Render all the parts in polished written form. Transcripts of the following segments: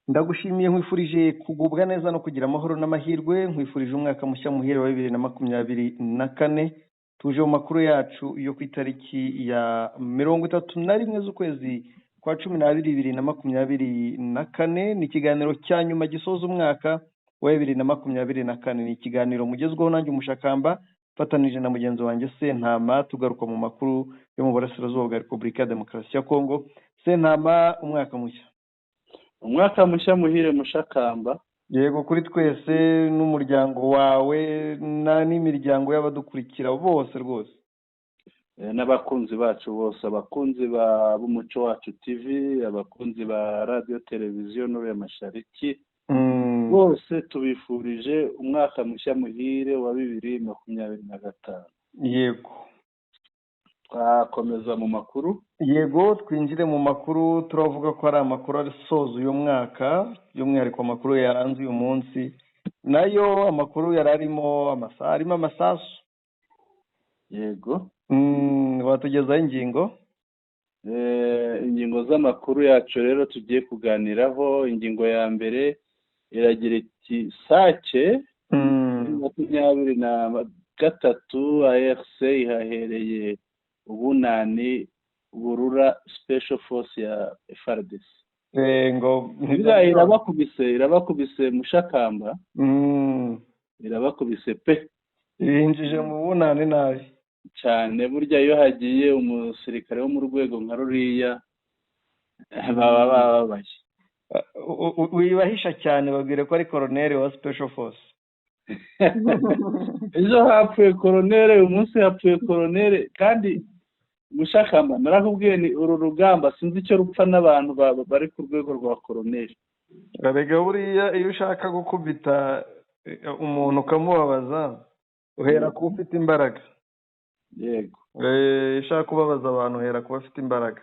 Ndagushimiye, nkwifurije kugubwa neza no kugira amahoro n'amahirwe. Nkwifurije umwaka mushya muhire wa 2024. Tuje mu makuru yacu yo ku itariki ya 31 z'ukwezi kwa 12 2024. Ni ikiganiro cya nyuma gisoza umwaka wa 2024. Ni ikiganiro mugezweho nanjye Umushakamba, mfatanije na mugenzi wanjye Sentama, tugaruka mu makuru yo mu burasirazuba bwa Repubulika ya Demokarasi ya Kongo. Sentama, umwaka mushya. Umwaka mushya muhire, Mushakamba. Yego, kuri twese n'umuryango wawe n'imiryango y'abadukurikira bose rwose. N'abakunzi bacu bose, abakunzi b'Umuco Wacu TV, abakunzi ba Radiyo Televiziyo Nuru ya Mashariki, bose tubifurije umwaka mushya muhire wa 2025. Twakomeza mu makuru. Yego, twinjire mu makuru. Turavuga ko ari amakuru asoza uyu mwaka, by'umwihariko amakuru yaranze uyu munsi, nayo amakuru yari arimo arimo amasasu. Watugezaho ingingo? Ingingo z'amakuru yacu rero tugiye kuganiraho, ingingo ya mbere iragira iti: Sake 23 ARC ihahereye ubunani burura Special Force ya FARDC. Ngo Buriya irabakubise, irabakubise, Mushakamba. Irabakubise pe. Yinjije mu bunani nabi. Cyane. Burya iyo hagiye umusirikare wo mu rwego nka ruriya, baba bababaye. Wibahisha cyane, babwire ko ari koroneri wa Special Force. Ejo hapfuye koronere, uyu munsi hapfuye koronere. Kandi Mushakamba, narakubwiye ni uru rugamba sinzi icyo rupfa n'abantu bari ku rwego rwa koroneri. Erega buriya iyo ushaka gukubita umuntu ukamubabaza, uhera ku ufite imbaraga. Iyo ushaka kubabaza abantu, uhera ku bafite imbaraga.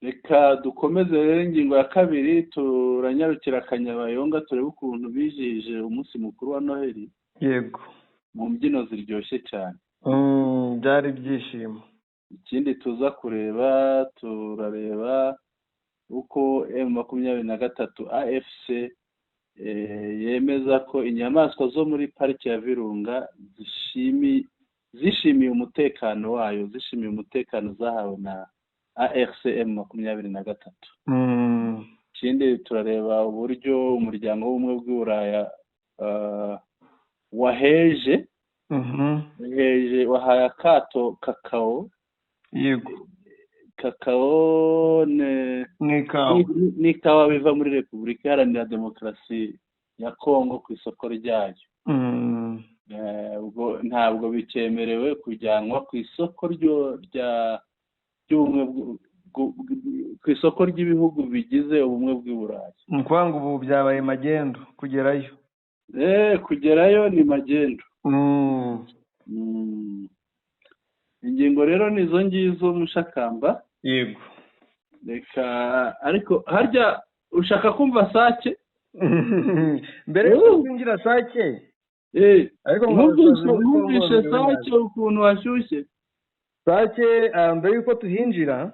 Reka dukomeze rero. Ingingo ya kabiri, turanyarukira Akanyabayonga, turebe ukuntu bijihije umunsi mukuru wa Noheli mu mbyino ziryoshye cyane. Byari ibyishimo. Ikindi tuza kureba, turareba uko M23 AFC yemeza ko inyamaswa zo muri Pariki ya Virunga zishimiye umutekano wayo, zishimiye umutekano zahawe na ARC M23. Ikindi turareba uburyo Umuryango w'Ubumwe bw'Uburaya waheje waheje, wahaye akato kakao. Kakao N'ikawa. N'ikawa biva muri Repubulika Iharanira Demokarasi ya Kongo ku isoko ryayo. Ubwo ntabwo bikemerewe kujyanwa ku isoko ryo rya ry'ubumwe ku isoko ry'ibihugu bigize Ubumwe bw'i Burayi. Ni ukuvuga ngo ubu byabaye magendu kugerayo. Kugerayo ni magendu. Ingingo rero ni izo ngizo, Mushakamba. Reka, ariko harya ushaka kumva Sake? Mbere yuko twinjira Sake, ariko ngo Numvise abasazi muri Kongo numvise bamerewe nabi. Sake ukuntu hashyushye. Sake, mbere yuko tuhinjira,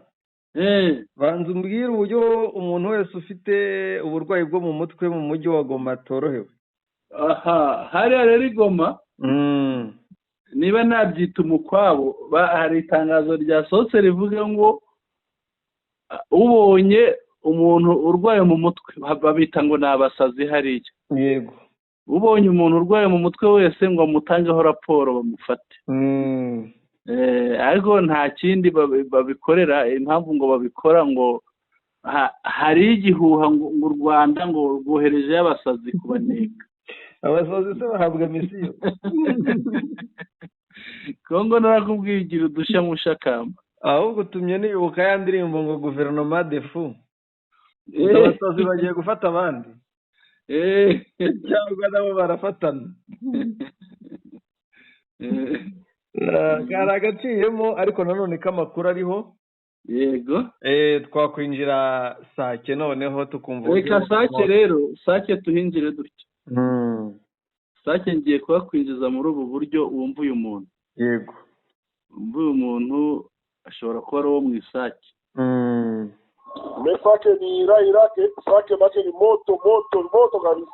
banza umbwire uburyo umuntu wese ufite uburwayi bwo mu mutwe mu mujyi wa Goma atorohewe. Aha hariya rero i Goma, niba nabyita umukwabo, hari itangazo ryasohotse rivuga ngo ubonye umuntu urwaye mu mutwe, babita ngo ni abasazi hariya, ubonye umuntu urwaye mu mutwe wese ngo amutangeho raporo bamufate. Ariko nta kindi babikorera. Impamvu ngo babikora, ngo hari igihuha ngo u Rwanda ngo rwoherejeyo abasazi kubaneka. Abasazi se bahabwa mission? Kongo narakubwiye igira udushya, Mushakamba. Ahubwo utumye nibuka ya ndirimbo ngo "Gouvernement des fous". Abasazi bagiye gufata abandi cyangwa nabo barafatana? Kari agaciyemo, ariko nanone k'amakuru ariho. Twakwinjira Sake noneho tukumva Reka uburyo Sake rero, Sake tuhinjire dutya. Sake ngiye kuhakwinjiza muri ubu buryo. Wumva uyu muntu, wumva uyu muntu ashobora kuba ari uwo mu Isake. Mais Sake ni Irake, Sake make ni moto moto moto kabisa.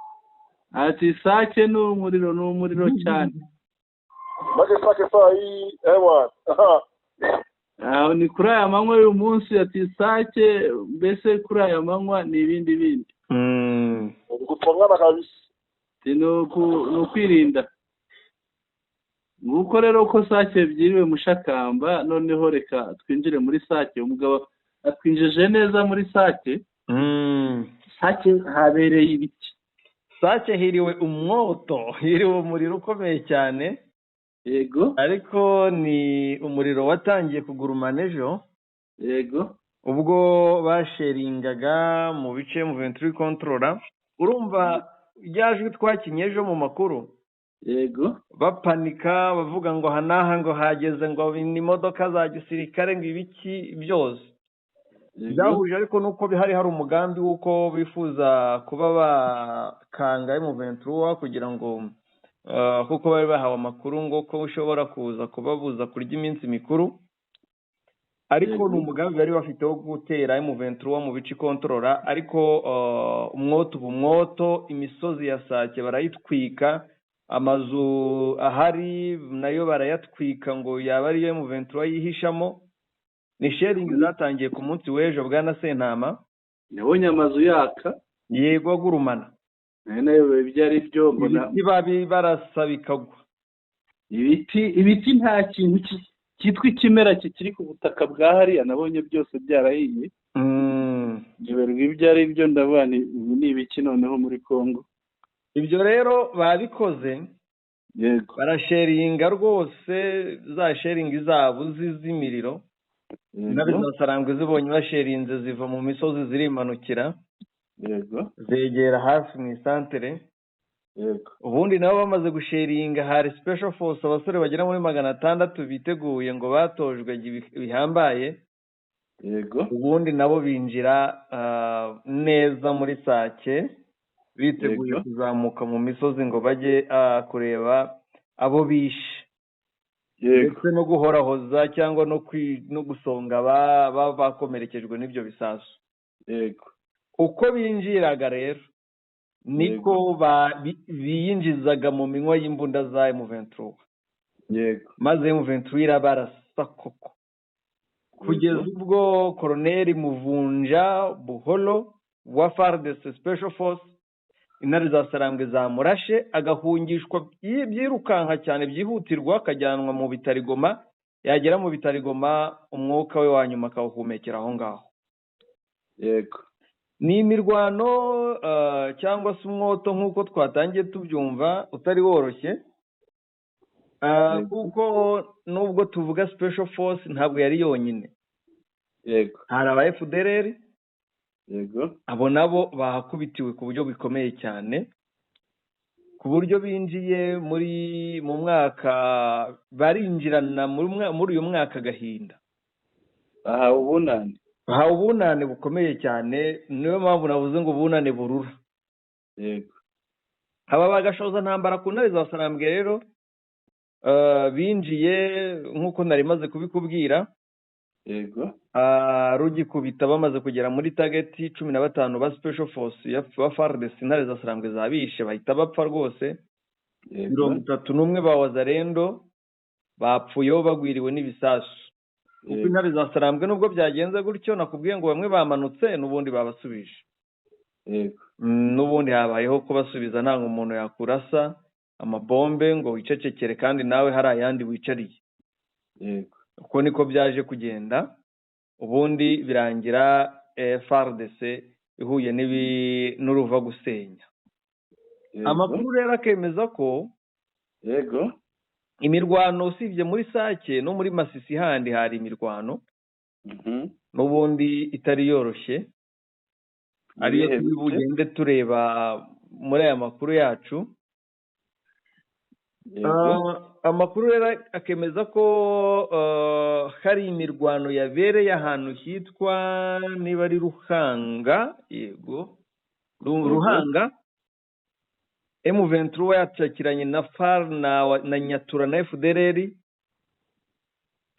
Ati Sake ni umuriro, ni umuriro cyane. Make Sake saa hii ewa. Aho ni kuri aya manywa y'uyu munsi, ati Sake mbese kuri aya manywa ni ibindi bindi. Gutongana kabisa. Ni ukwirinda. Nguko rero ko Sake byiriwe Mushakamba, noneho reka twinjire muri Sake. Umugabo atwinjije neza muri Sake. Sake habereye ibiki? Sake hiriwe umwoto, hiriwe umuriro ukomeye cyane. Yego. Ariko ni umuriro watangiye kugurumana ejo. Yego. Ubwo basheringaga mu bice mu Venturi controller. Urumva ryajwi twakinye ejo mu makuru. Yego. Bapanika bavuga ngo hanaha ngo hageze ngo imodoka za gisirikare ngo ibiki byose. Byahuje ariko nuko bihari hari umugambi w'uko bifuza kuba bakanga M23 kugira ngo kuko bari bahawe amakuru ngo ko ushobora kuza kubabuza kurya iminsi mikuru. Ariko ni umugambi bari bafite wo gutera M23 mu bice kontorora, ariko umwoto umwoto imisozi ya Sake barayitwika, amazu ahari nayo barayatwika ngo yaba ari M23 yihishamo. Ni sharing zatangiye ku munsi w'ejo bwana Sentama. Nabonye amazu yaka. Yego agurumana. Nayo ibyo ari byo mbona ibiti barasa bikagwa. Ibiti nta kintu cyitwa ikimera kikiri ku butaka bwa hariya, nabonye byose byarahiye. Nyoberwa ibyo ari byo, ndavuga ni ibiki noneho muri Kongo. Ibyo rero babikoze. Yego. Barasheringa rwose za sharing zabo z'imiriro. Nabi zasarangwe zibonye basherinze ziva mu misozi zirimanukira. Yego. Zegera hafi mu isantere. Yego. Ubundi nabo bamaze gusheringa hari special force abasore bagera muri 600 biteguye ngo batojwe bihambaye. Yego. Ubundi nabo binjira neza muri Sake biteguye kuzamuka mu misozi ngo bajye kureba abo bishe. Yego. Ndetse no guhorahoza cyangwa no gusonga bakomerekejwe n'ibyo bisasu. Yego. Uko binjiraga rero niko biyinjizaga mu minwa y'imbunda za M23. Yego. Maze M23 irabarasa koko. Kugeza ubwo Colonel Muvunja Buholo wa FARDC Special Force intare za Sarambwe zamurashe agahungishwa byirukanka cyane byihutirwa akajyanwa mu Bitarigoma. Yagera mu Bitarigoma umwuka we wa nyuma akawuhumekera aho ngaho. Yego. Ni imirwano cyangwa se umwoto nk'uko twatangiye tubyumva utari woroshye, kuko nubwo tuvuga Special Force ntabwo yari yonyine. Yego. Hari aba FDLR. Yego. Abo nabo bahakubitiwe ku buryo bikomeye cyane, ku buryo binjiye muri mu mwaka barinjirana muri uyu mwaka gahinda. Bahawe ubunane. Bahawe ubunane bukomeye cyane, niyo mpamvu navuze ngo ubunane burura. Yego. Aba bagashoza ntambara ku ntare za Sarambwe rero binjiye nkuko nari maze kubikubwira. Yego. Rugikubita bamaze kugera muri target 15 ba Special Force ya FARDC intare za Sarambwe zabishe bahita bapfa rwose. 31 ba Wazarendo bapfuyeho bagwiriwe n'ibisasu. Kuko intare za Sarambwe nubwo byagenze gutyo nakubwiye ngo bamwe bamanutse n'ubundi babasubije. Yego. N'ubundi habayeho kubasubiza, nta umuntu yakurasa amabombe ngo wicecekere kandi nawe hari ayandi wicariye. Yego. Uko niko byaje kugenda, ubundi birangira FARDC ihuye n'uruva gusenya. Amakuru rero akemeza ko yego imirwano usibye muri Sake no muri Masisi handi hari imirwano n'ubundi itari yoroshye, ariyo tubugende tureba muri aya makuru yacu. Amakuru rero akemeza ko hari imirwano yabereye ahantu hitwa niba ari Ruhanga. Yego, Ruhanga. M23 yacakiranye na FAR na Nyatura na FDLR.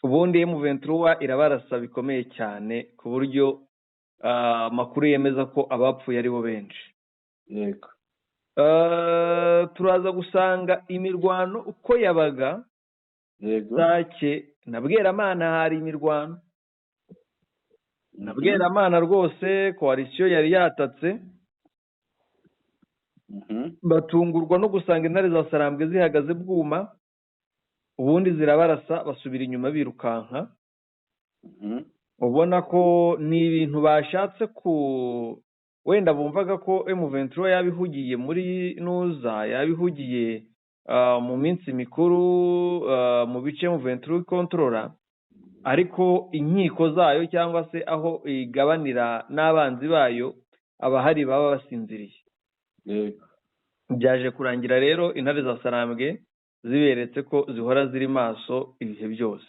Ubundi M23 irabarasa bikomeye cyane ku buryo Amakuru yemeza ko abapfuye ari bo benshi. Yego. Turaza gusanga imirwano uko yabaga. Yego. Sake na Bweramana hari imirwano. Na Bweramana rwose koalisiyo yari yatatse. Batungurwa no gusanga intare za Sarambwe zihagaze bwuma, ubundi zirabarasa basubira inyuma birukanka. Ubona ko ni ibintu bashatse ku wenda bumvaga ko M23 yabihugiye muri Nuza, yabihugiye mu minsi mikuru, mu bice M23 ikontorora, ariko inkiko zayo cyangwa se aho igabanira n'abanzi bayo abahari baba basinziriye. Yego. Byaje kurangira rero intare za Sarambwe ziberetse ko zihora ziri maso ibihe byose.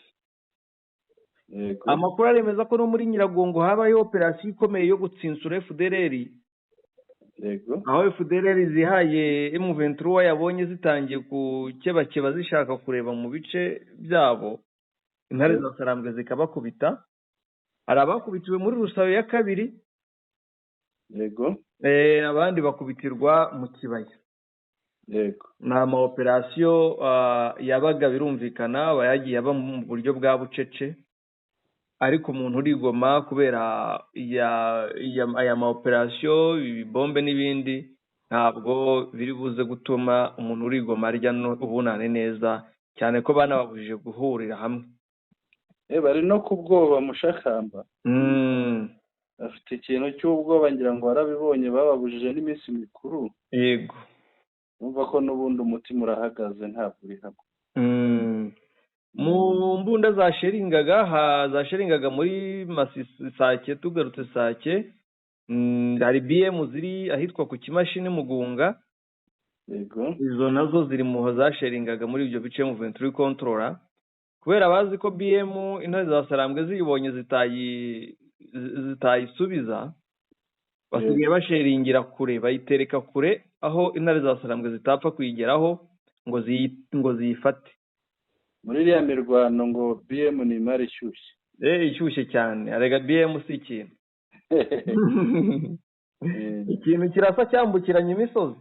Yego. Amakuru aremeza ko no muri Nyiragongo habayeho operasiyo ikomeye yo gutsinsura FDLR. Yego. Aho FDLR zihaye M23 yabonye zitangiye gukebakeba zishaka kureba mu bice byabo, intare za Sarambwe zikabakubita. Hari abakubitiwe muri Rusayo ya kabiri. Yego. Abandi bakubitirwa mu kibaya. Yego. Ni ama operasiyo yabaga birumvikana abayagiye aba mu buryo bwa bucece, ariko umuntu uri Goma kubera aya ma operasiyo, ibibombe n'ibindi, ntabwo biri buze gutuma umuntu uri Goma arya ubunane neza, cyane ko banababujije guhurira hamwe. Bari no kubwoba mushakamba. Afite ikintu cy'ubwoba, ngira ngo warabibonye, bababujije n'iminsi mikuru. Yego. Umva ko n'ubundi umutima urahagaze, ntabwo uri hamwe. Mu mbunda zasheringaga muri Masisi Sake, tugarutse Sake, hari BM ziri ahitwa ku Kimashini Mugunga. Yego. Izo nazo ziri mu zasharingaga muri ibyo bice mu 23 controller, kubera bazi ko BM intare za Sarambwe ziyibonye zitayisubiza, basigaye basharingira kure, bayitereka kure aho intare za Sarambwe zitapfa kuyigeraho ngo ziyifate. Muri iriya mirwano ngo BM ni imari ishyushye. Ishyushye cyane. Arega BM si ikintu. Ikintu kirasa cyambukiranya imisozi.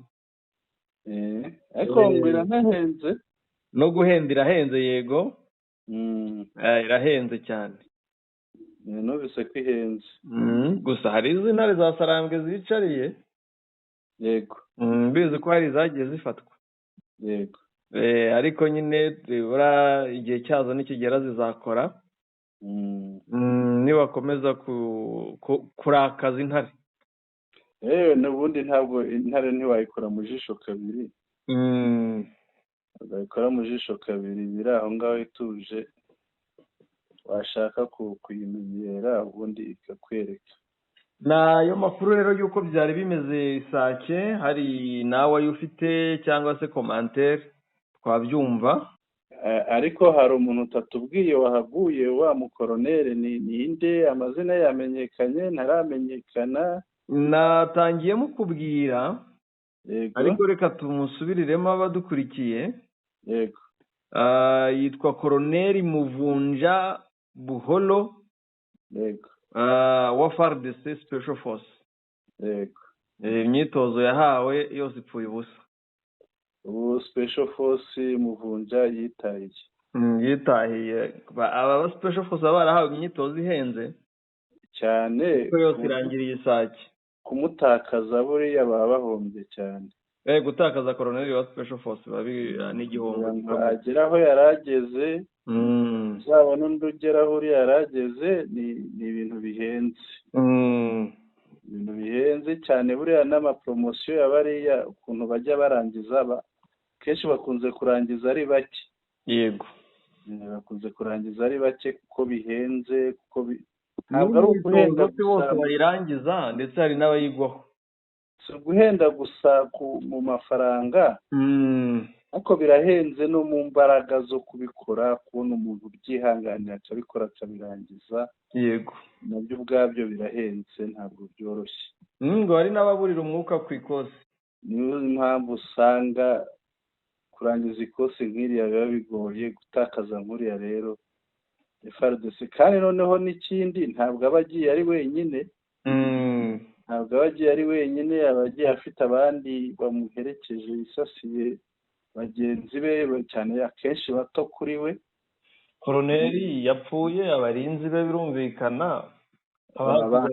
Ariko ngo iranahenze. No guhenda irahenze, yego. Irahenze cyane. Numvise ko ihenze. Gusa hari izi ntare za Sarambwe zicariye. Yego. Mbizi ko hari zagiye zifatwa. Yego. Ariko nyine bura igihe cyazo nikigera zizakora. Nibakomeza kurakaza intare. N'ubundi ntabwo intare ntiwayikora mu jisho kabiri. Wayikora mu jisho kabiri, biri aho ngaho ituje, washaka kuyimenyera ubundi ikakwereka. Nayo makuru rero yuko byari bimeze Sake, hari nawe ufite cyangwa se commentaire twabyumva. Ariko hari umuntu utatubwiye wahaguye, wa mukoronere ni ninde? Amazina yamenyekanye ntaramenyekana? Natangiye mukubwira. Yego. Ariko reka tumusubiriremo abadukurikiye. Yego. Yitwa Koroneri Muvunja Buholo. Yego. Wa FARDC Special Force. Yego. Imyitozo yahawe yose ipfuye ubusa. Ubu Special Force Muvunja yitahiye. Yitahiye. Aba Special Force barahawe imyitozo ihenze cyane, yose irangiriye Isake. Kumutakaza buriya baba bahombye cyane. Gutakaza Koroneri wa Special Force babi n'igihombo. Agera aho yarageze, uzabona undi ugera aho uriya yarageze, ni ibintu bihenze. Ibintu bihenze cyane. Buriya n'amapromosiyo ya bariya ukuntu bajya barangiza, kenshi bakunze kurangiza ari bake. Yego. Bakunze kurangiza ari bake kuko bihenze, kuko ntabwo ari uguhenda gusa bayirangiza, ndetse hari n'abayigwaho. Si uguhenda gusa mu mafaranga, ariko birahenze no mu mbaraga zo kubikora, kubona umuntu ubyihanganira akabikora akabirangiza. Yego. Nabyo ubwabyo birahenze, ntabwo byoroshye. Ngo hari n'ababurira umwuka ku ikosi. Niyo mpamvu usanga kurangiza ikosi nk'iriya biba bigoye, gutakaza nk'uriya rero FARDC. Kandi noneho n'ikindi, ntabwo aba agiye ari wenyine. Ntabwo aba agiye ari wenyine, aba agiye afite abandi bamuherekeje yisasiye bagenzi be, cyane akenshi bato kuri we. Koroneri yapfuye, abarinzi be birumvikana baba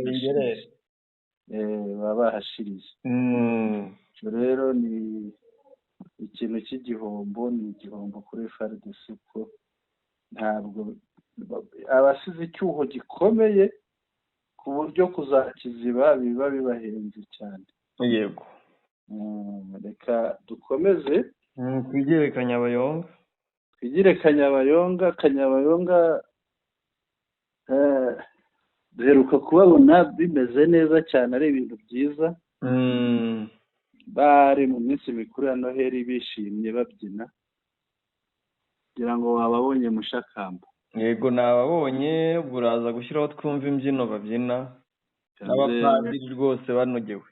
bahashiriye. Rero ni ikintu cy'igihombo, ni igihombo kuri FARDC ko ntabwo abasize icyuho gikomeye ku buryo kuzakiziba biba bibahenze cyane. Yego. Reka dukomeze twigire Kanyabayonga. Twigire Kanyabayonga. Kanyabayonga duheruka kubabona bimeze neza cyane, ari ibintu byiza. Bari mu minsi mikuru ya Noheli bishimye babyina, kugira ngo wababonye mushakamba. Yego nababonye, buraza gushyiraho twumva imbyino babyina n'abapadiri rwose banogewe.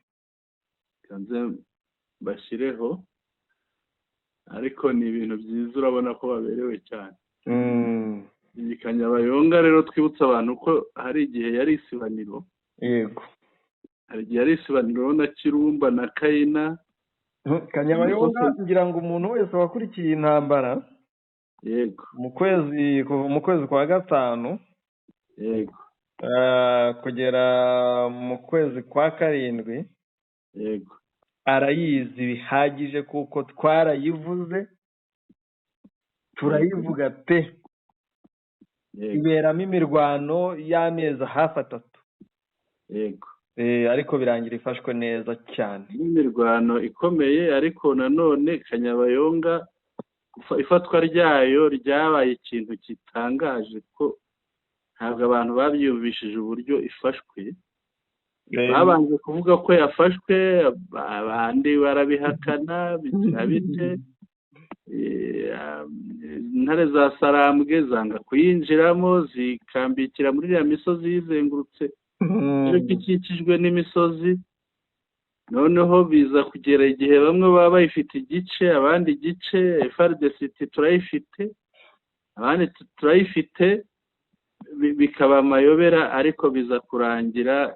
Kanze bashyireho, ariko ni ibintu byiza, urabona ko baberewe cyane. Iyi Kanyabayonga rero twibutsa abantu ko hari igihe yari isibaniro. Yego. Hari igihe yari isibaniro na Kirumba na Kayina. Kanyabayonga ngira ngo umuntu wese wakurikiye intambara, yego, mu kwezi kwa gatanu, yego, kugera mu kwezi kwa karindwi, yego, arayizi bihagije kuko twarayivuze, turayivuga pe. Iberamo imirwano y'amezi hafi 3. Yego. Ariko birangira ifashwe neza cyane. Imirwano ikomeye, ariko nanone Kanyabayonga ifatwa ryayo ryabaye ikintu gitangaje ko ntabwo abantu babyumvishije uburyo ifashwe. Babanje kuvuga ko yafashwe, abandi barabihakana, bigira bite. Intare za Sarambwe zanga kuyinjiramo, zikambikira muri iriya misozi yizengurutse, ariko ikikijwe n'imisozi. Noneho biza kugera igihe bamwe baba bayifite igice, abandi igice, FARDC turayifite, abandi turayifite, bikaba amayobera. Ariko biza kurangira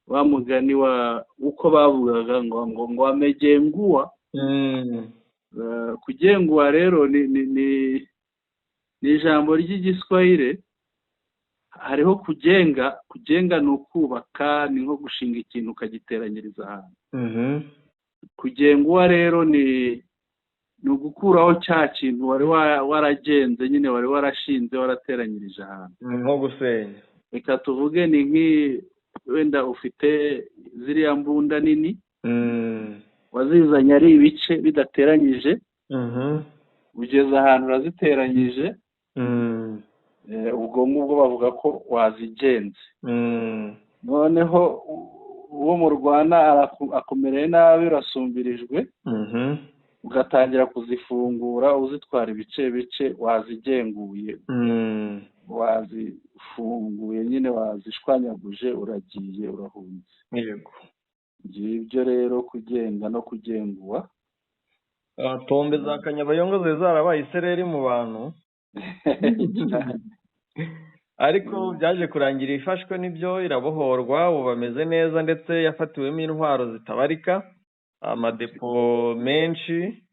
wa mugani wa uko bavugaga ngo ngo ngo amegenguwa. Kugenguwa rero ni ijambo ry'igiswahili. Hariho kugenga. Kugenga ni ukubaka, ni nko gushinga ikintu ukagiteranyiriza ahantu. Kugenguwa rero ni ugukuraho cya kintu wari waragenze nyine, wari warashinze, warateranyirije ahantu, nko gusenya. Reka tuvuge ni nk'i wenda ufite ziriya mbunda nini, wazizanye ari ibice bidateranyije, ugeze ahantu uraziteranyije, ubwo ngubwo bavuga ko wazigenze. Noneho uwo murwana akumereye nabi, urasumbirijwe, ugatangira kuzifungura uzitwara ibice bice, wazigenguye, wazifunguye nyine, wazishwanyaguje, uragiye, urahunze. Yego. Ngibyo rero kugenga no kugenguwa. Tombe za Kanyabayonga zari zarabaye isereri mu bantu. Ariko byaje kurangira ifashwe n'ibyo, irabohorwa, ubu bameze neza, ndetse yafatiwemo intwaro zitabarika, amadepo menshi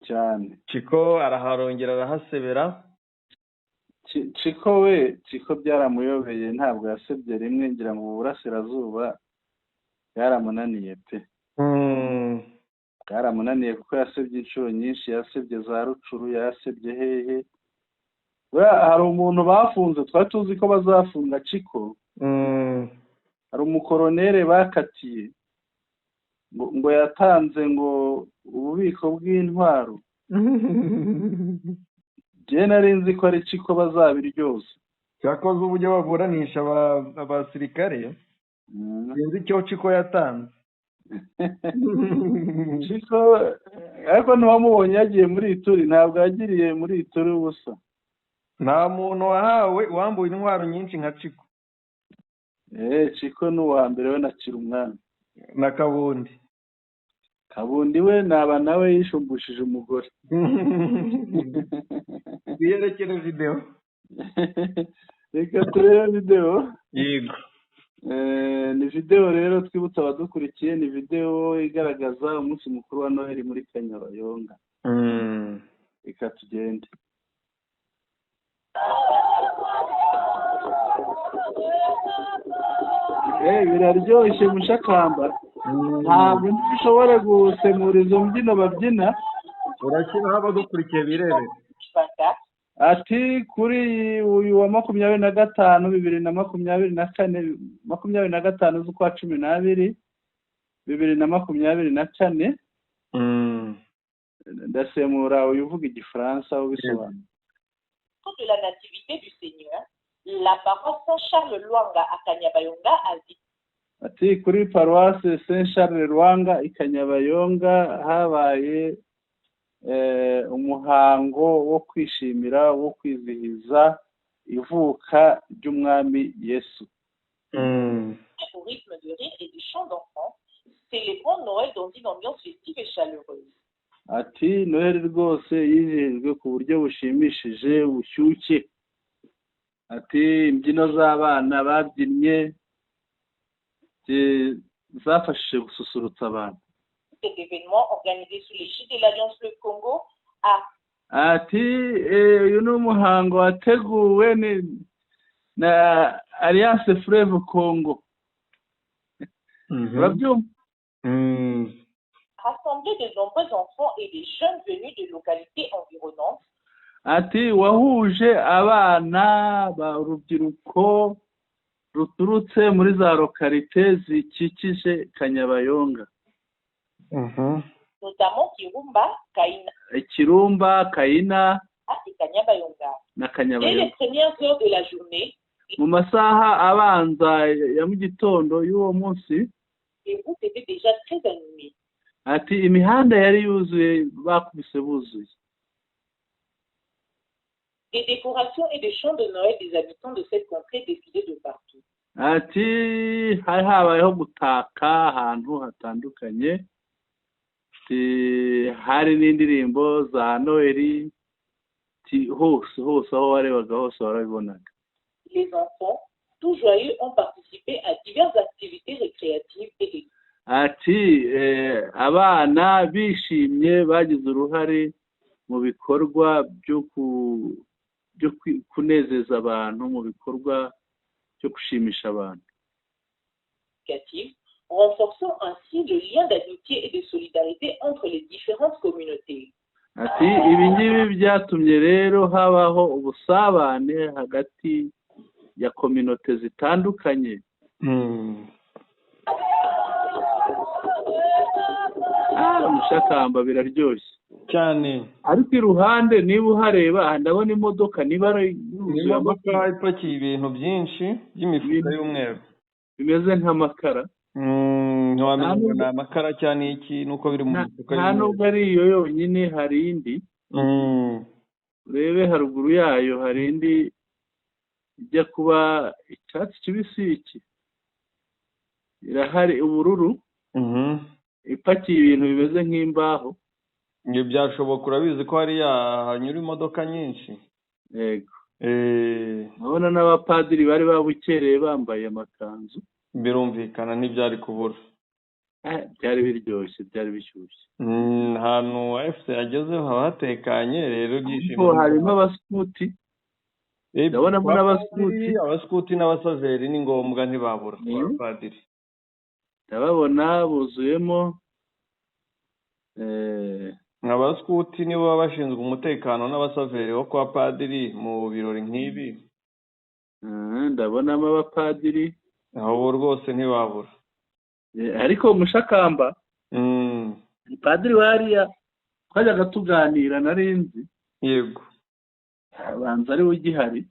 cyane. Chiko araharongera arahasebera. Chiko we, Chiko byaramuyobeye, ntabwo yasebye rimwe, ngira ngo uburasirazuba byaramunaniye pe. Byaramunaniye kuko yasebye inshuro nyinshi, yasebye za Rucuru, yasebye hehe. Hari umuntu bafunze, twari tuzi ko bazafunga Chiko. Hari umukoronere bakatiye ngo yatanze ngo ububiko bw'intwaro. Jye nari nzi ko ari Chiko bazabiryoza. Cyakoze uburyo baburanisha abasirikare, sinzi icyo Chiko yatanze. Chiko ariko ntiwamubonye yagiye muri Ituri, ntabwo yagiriye muri Ituri ubusa. Nta muntu wahawe wambuwe intwaro nyinshi nka Chiko. Chiko ni uwa mbere, we na Kirumwami na Kabundi. Kabundi we naba nawe yishumbushije umugore. Twiyerekere video. Reka turebe video. Yego. Ni videwo rero twibutsa abadukurikiye, ni videwo igaragaza umunsi mukuru wa Noheli muri Kanyabayonga. Reka tugende. Biraryoshye mushakamba, ntabwo ushobora gusemura izo mbyino babyina. Urakina abadukurikiye birebera. Ati kuri uyu wa 25 2024, 25 z'ukwa 12 2024. Ndasemura uyu uvuga igifaransa ubisobanura. De la nativité du Seigneur, la paroisse Saint-Charles Lwanga à Kanyabayonga a dit. Ati kuri paroisse Saint-Charles Lwanga i Kanyabayonga habaye umuhango wo kwishimira, wo kwizihiza ivuka ry'umwami Yesu. Au rythme de rire et des chants d'enfants, célébrant Noël dans une ambiance festive et chaleureuse. Ati Noheli rwose yizihijwe ku buryo bushimishije bushyushye. Ati imbyino z'abana babyinnye zafashije gususurutsa abantu. Cet événement organisé sous l'égide de l'Alliance Le Congo a Ati uyu ni umuhango wateguwe na Alliance Fleuve Congo. Urabyumva? Rassemblé de nombreux enfants et des jeunes venus de localités environnantes. Ati wahuje abana ba urubyiruko ruturutse muri za lokalite zikikije Kanyabayonga. Notamment Kirumba, Kaina, Kirumba, Kaina et Kanyabayonga. Na Kanyabayonga. Dès les premières heures de la journée, mu masaha abanza ya mu gitondo y'uwo munsi, les routes étaient déjà très animées. Ati imihanda yari yuzuye, bakubise buzuye. Des décorations et des chants de Noël des habitants de cette contrée défilaient de partout. Ati hari habayeho gutaka ahantu hatandukanye. Hari n'indirimbo za Noheli hose hose, aho warebaga hose warabibonaga. Les enfants, tout joyeux, ont participé à diverses activités récréatives et Ati abana bishimye bagize uruhare mu bikorwa byo kunezeza abantu, mu bikorwa byo gushimisha abantu. Renforçant ainsi le lien d'amitié et de solidarité entre les différentes communautés. Ati ibi ngibi byatumye rero habaho ubusabane hagati ya kominote zitandukanye. Mushakamba biraryoshye cyane. Ariko iruhande niba uhareba ndabona imodoka, niba ari imodoka ipakiye ibintu byinshi by'imifuka y'umweru bimeze nk'amakara. Ntiwamenya ngo ni amakara cyane iki, nuko biri mu mifuka y'umweru. Nta nubwo ari iyo yonyine, hari indi. Urebe haruguru yayo hari indi ijya kuba icyatsi kibisi, iki irahari ubururu, ipakiye ibintu bimeze nk'imbaho. Ibyo byashoboka, urabizi ko hariya hanyura imodoka nyinshi. Yego. Urabona n'abapadiri bari babukereye bambaye amakanzu. Birumvikana ntibyari kubura. Byari biryoshye, byari bishyushye. Ahantu AFC yagezeho haba hatekanye rero, ibyishimo. Harimo abaskuti. Ndabonamo n'abaskuti. Abaskuti n'abasaveri ni ngombwa, ntibabura abapadiri. Ndababona buzuyemo. Abaskuti nibo baba bashinzwe umutekano n'abasaveri bo kwa padiri mu birori nk'ibi. Ndabonamo abapadiri. Aho rwose ntibabura. Ariko mushakamba, padiri wariya twajyaga tuganira narinzi. Yego. Banza ari ugihari.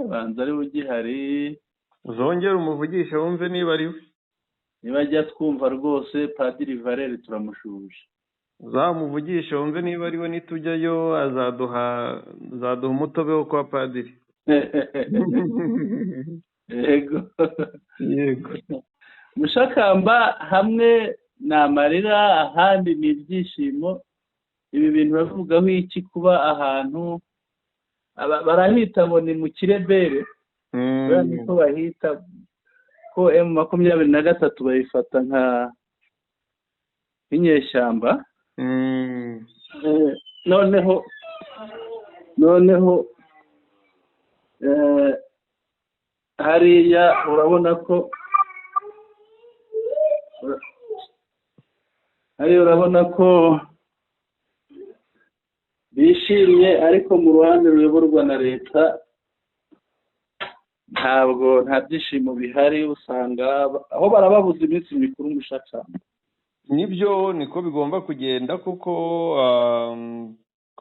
Banza ari ugihari. Uzongera umuvugishe wumve niba ari we. Niba ajya twumva rwose Padiri Valere turamushuje. Uzamuvugishe wumve niba ari we, nitujyayo azaduha umutobe wo kwa padiri. Yego. Yego. Mushakamba hamwe ni amarira, ahandi ni ibyishimo. Ibi bintu bavugaho iki kuba ahantu barahita ngo ni mu kirebere? Kubera niko bahita ko M23 bayifata nka inyeshyamba. Noneho hariya urabona ko bishimye, ariko mu ruhande ruyoborwa na leta ntabwo nta byishimo bihari, usanga aho barababuza iminsi mikuru umushakamba. Nibyo niko bigomba kugenda, kuko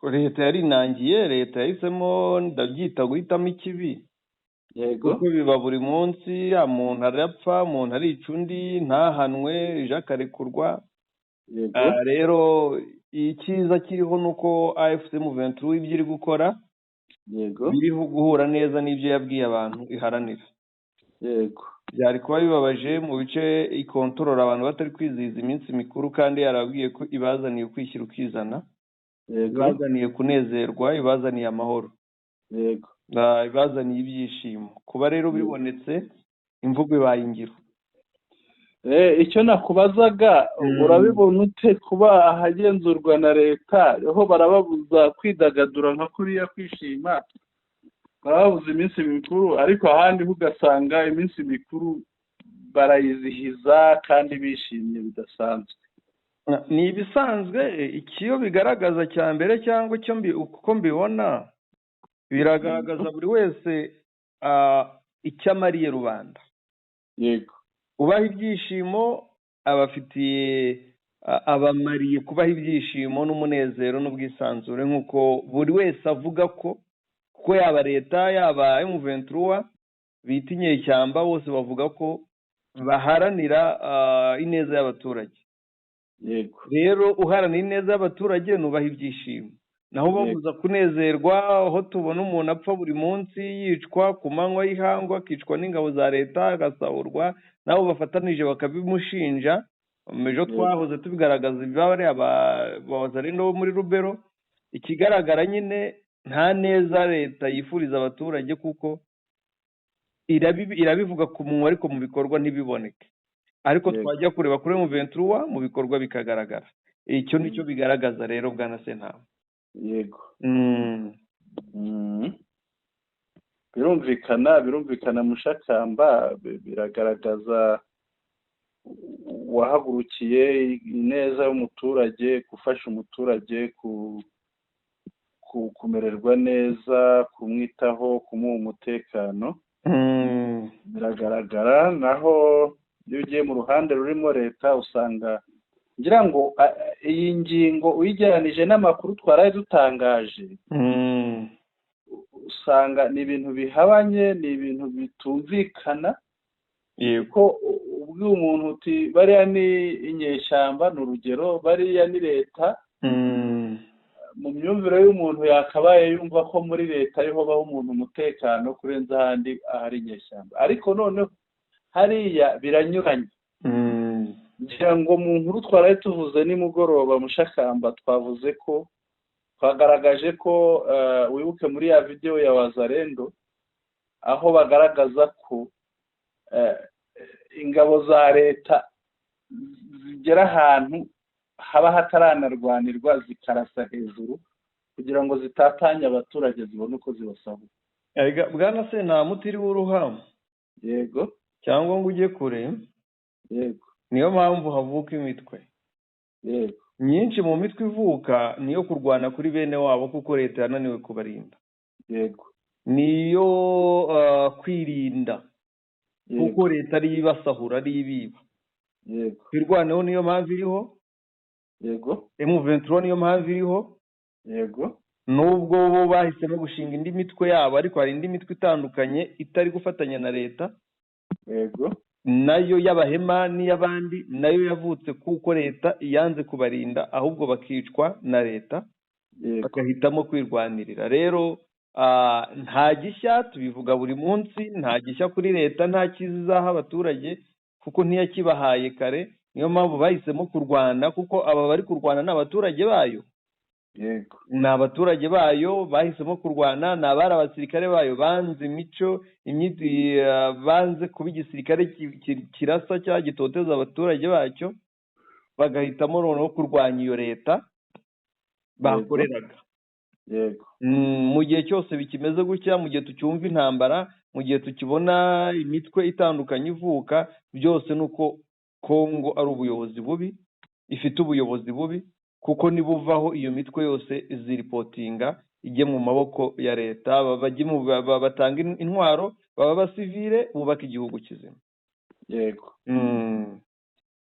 leta yarinangiye, leta yahisemo ndabyita guhitamo ikibi. Yego, kuko biba buri munsi, umuntu arapfa, umuntu arica undi ntahanwe, ejo akarekurwa. Rero icyiza kiriho nuko AFC M23 ibyo iri gukora, yego, biriho guhura neza n'ibyo yabwiye abantu iharanira. Yego, byari kuba bibabaje mu bice ikontorora abantu batari kwizihiza iminsi mikuru, kandi yarabwiye ko ibazaniye kwishyira ukizana, yego, ibazaniye kunezerwa, ibazaniye amahoro, yego, ibazaniye ibyishimo. Kuba rero bibonetse, imvugo ibaye ingiro. Icyo nakubazaga, urabibona ute kuba ahagenzurwa na leta aho barababuza kwidagadura nka kuriya kwishima, barababuza iminsi mikuru, ariko ahandi ugasanga iminsi mikuru barayizihiza kandi bishimye bidasanzwe? Ni ibisanzwe. Ikiyo bigaragaza cya mbere cyangwa icyo uko mbibona, biragaragaza buri wese icyo amariye rubanda. Yego, ubaha ibyishimo abafitiye, abamariye kubaha ibyishimo n'umunezero n'ubwisanzure, nk'uko buri wese avuga ko, kuko yaba leta yaba M23 bita inyeshyamba, bose bavuga ko baharanira ineza y'abaturage. Yego, rero uharanira ineza y'abaturage nubaha ibyishimo, naho babuza kunezerwa, aho tubona umuntu apfa buri munsi, yicwa ku manywa y'ihangwa, akicwa n'ingabo za leta, agasahurwa, nabo bafatanije bakabimushinja. Ejo twahoze tubigaragaza ibibare abazarendo bo muri Rubero. Ikigaragara nyine nta neza leta yifuriza abaturage, kuko irabivuga ku munwa ariko mu bikorwa ntibiboneke. Ariko twajya kureba kuri M23 mu bikorwa bikagaragara. Icyo nicyo bigaragaza rero bwana Sentama. Yego. Birumvikana mushakamba, biragaragaza wahagurukiye ineza y'umuturage, gufasha umuturage kumererwa neza, kumwitaho, kumuha umutekano. Biragaragara. Naho iyo ugiye mu ruhande rurimo leta usanga, ngira ngo iyi ngingo uyigeranije n'amakuru twaraye dutangaje, usanga ni ibintu bihabanye, ni ibintu bitumvikana. Yego, ko ubwiye umuntu uti bariya ni inyeshyamba, ni urugero, bariya ni leta, mu myumvire y'umuntu yakabaye yumva ko muri leta ariho baho umuntu umutekano kurenza ahandi ahari inyeshyamba. Ariko noneho hariya biranyuranye. Ngira ngo mu nkuru twaraye tuvuze nimugoroba mushakamba, twavuze ko twagaragaje ko wibuke muri ya video ya Wazarendo aho bagaragaza ko ingabo za leta zigera ahantu haba hataranarwanirwa zikarasa hejuru kugira ngo zitatanye abaturage zibone uko zibasaba. Bwana Sentama, utiriwe uruhama, yego, cyangwa ngo ujye kure, yego, niyo mpamvu havuka imitwe. Yego, myinshi mu mitwe ivuka niyo kurwana kuri bene wabo, kuko leta yananiwe kubarinda. Yego, niyo kwirinda, kuko leta ari ibasahura, ari ibiba. Yego, kwirwanaho niyo mpamvu iriho. Yego, M23 niyo mpamvu iriho. Yego, nubwo bo bahisemo gushinga indi mitwe yabo, ariko hari indi mitwe itandukanye itari gufatanya na leta. Yego, nayo y'abahema n'iy'abandi nayo yavutse kuko leta yanze kubarinda, ahubwo bakicwa na leta, bakahitamo kwirwanirira. Rero nta gishya, tubivuga buri munsi, nta gishya kuri leta, nta cyiza izaha abaturage kuko ntiyakibahaye kare. Niyo mpamvu bahisemo kurwana, kuko aba bari kurwana n'abaturage bayo. Yego. Ni abaturage bayo bahisemo kurwana, ni abari abasirikare bayo banze imico, banze kuba igisirikare kirasa cyangwa gitoteza abaturage bacyo, bagahitamo noneho kurwanya iyo leta bakoreraga. Yego. Mu gihe cyose bikimeze gutya, mu gihe tucyumva intambara, mu gihe tukibona imitwe itandukanye ivuka, byose nuko Kongo ari ubuyobozi bubi, ifite ubuyobozi bubi, kuko nibuvaho iyo mitwe yose iziripotinga ijye mu maboko ya leta, batanga intwaro, baba basivile, bubaka igihugu kizima. Yego.